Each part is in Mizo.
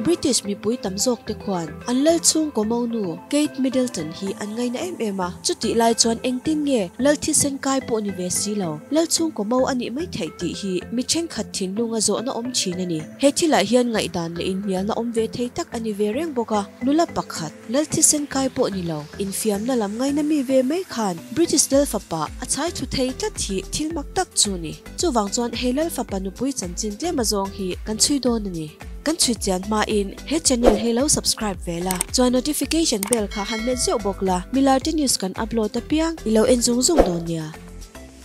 British mipui tam zawk te khuan an lal chhungkaw monu Kate Middleton hi an ngaina em em a, chutih lai chuan engtin nge lal thisen kai pawh ni ve si lo, lal chhungkaw mo a nih mai theih tih hi mi thenkhat thinlunga zawhna awm thin a ni. He thilah hian ngaihdan leh inhnialna awm ve thei tak a ni ve reng bawk a, nula pakhat, lal thisen kai pawh ni lo, infiamna lam ngaina mi ve mai khan British lal fapa a chhai thlu thei tlat hi thil mak tak chu a ni. Chuvang chuan he lal fapa nupui chanchin tlem azawng hi kan chhui dawn a ni. Kan chhui chian hmain he channel hi lo subscribe ve la, chuan notification bell kha han hmet zeuh bawk la, Milarte news kan upload apiang i lo en zung zung dawn nia.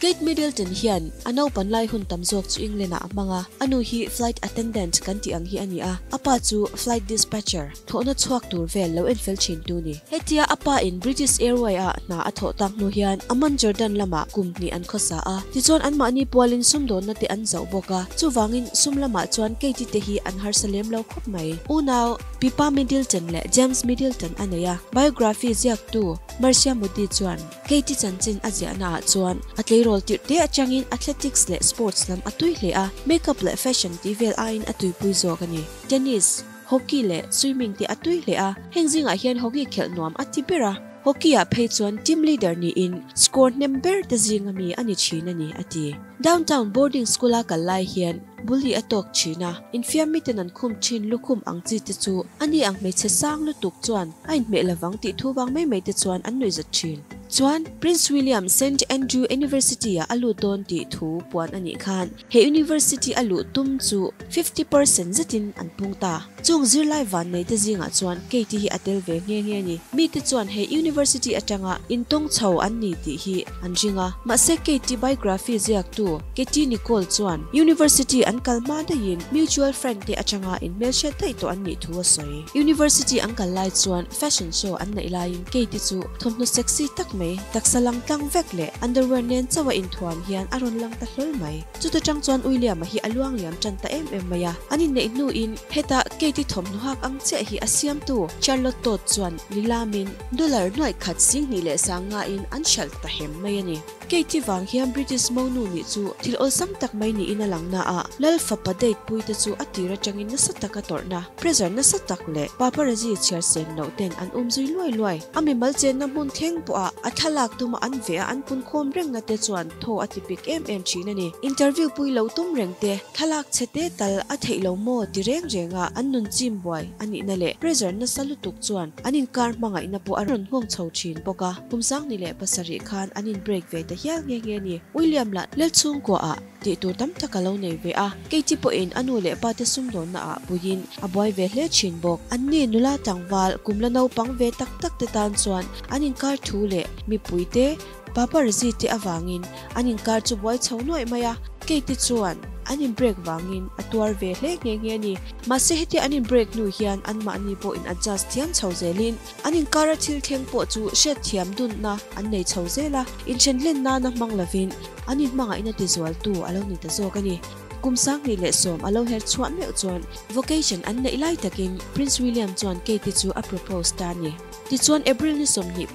Kate Middleton hian a naupan lai hun tam zawk chu England ah a hmang a, a nu hi flight attendant kan tih ang hi a ni a, a pa chu flight dispatcher, thawhna chhuak tur vel lo en fel thin tu ni. Hetia a pa in British Airway ah hna a thawh tak hnu hian Amman Jordan lamah kum hnih an khawsa a, tichuan anmahni pualin sumdawnna te an zauh bawk a, chuvangin sum lamah chuan Kate-i te hi an harsa lem lo khawp mai. Unau Pippa Middleton leh James Middleton a nei a, biography ziaktu Marcia Moody chuan, Katie chanchin a ziahna ah chuan a tleirawl tirh te atangin athletics leh sports lam a tui hle a, makeup leh fashion tih vel aiin a tuipui zawk a ni. Tennis, hockey leh swimming te a tui hle a, heng zingah hian hockey khelh nuam a ti ber a, hockey ah phei chuan team leader niin score hnem ber te zinga mi a ni thin a ni, a ti. Downtown boarding school a kal lai hian bully a tawk thin a, infiam miten an khum thin lukhum ang chi te chu ani ang hmeichhe sang lutuk chuan a inhmeh lovang tih thu vang mai mai te chuan an nuihzat thin. Chuan Prince William Saint Andrew University ah a lut dawn tih thu puan a nih khan he university a luh tum chu 50% zetin an pung ta. Chung zirlai vannei te zingah chuan Katie hi a tel ve nghe nghe a ni. Mite chuan he university atanga intawng chho an ni tih hi an ring a. Mahse Katie biography ziaktu Katie Nicholl chuan university an kal hma daihin mutual friend te atanga inhmelhriat daih tawh an nih thu a sawi. University an kal lai chuan fashion show an neih laiin Katie chu thawmhnaw sexy tak mai, taksa lang tlang vek leh underwear nen chauh a inthuam hian a rawn lang ta hlawl mai. Chuta tang chuan William-a hi a luang liam tan ta em em mai a, an inneih hnuin heta Kate-i thawmhnaw hak ang chiah hi a siamtu Charlotte Todd chuan nilamin dollar nuaih khat 2000 leh sangain an hralh ta hem mai a ni. Kate-i vang hian British monu nih chu thil awlsam tak mai niin a lang na a, Lal fapa date puite chu a tir atangin nasa taka tawrhna, pressure nasa tak leh paparazzi chhiar sen loh ten an um zui luai luai. A mimal chenna hmun thleng pawha a thlalak tuma an veh a an punkhawm rengna te chuan Thaw a ti pik em em thin a ni. Interview pui lo tum reng te, thlalak chhe te tal a theih lo maw ti reng reng a an nun chim buai a nihna leh pressure nasa lutuk chuan an inkar hmangaihna pawh a rawn nghawng chho thin bawk a. Kum 27 khan an in break ve ta hial nghe nghe a ni. William lah Lalchhungkua ah tih tur tam tak a lo nei ve a, Katie pawhin a nu leh pa te sumdawnna ah puiin a buai ve hle thin bawk. Anni nula tlangval kum la naupang ve tak tak te tan chuan an inkar thu leh mipui te Paparazzi te avangin an inkar chu buai chho nuaih mai a, Kate chuan an in break vangin a tuar ve hle nghe nghe a ni. Mahse hetia an in break hnu hian anmahni pawh in adjust thiam chho zelin an inkara thil thleng pawh chu hriatthiam dunna an nei chho zel a, inthen hlen nana hmang lovin an inhmangaihna tizualtu a lo ni ta zawk a ni. Kum 2010 a lo her chhuah meuh chuan vocation an neih lai takin Prince William chuan Kate chu a propose ta a ni. Tichuan April ni 29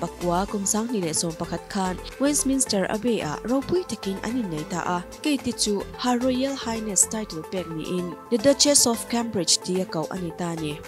kum 2011 khan Westminster Abbey ah ropui takin an innei ta a, Kate chu Her Royal Highness title pek niin The Duchess of Cambridge tia koh a ni ta a ni.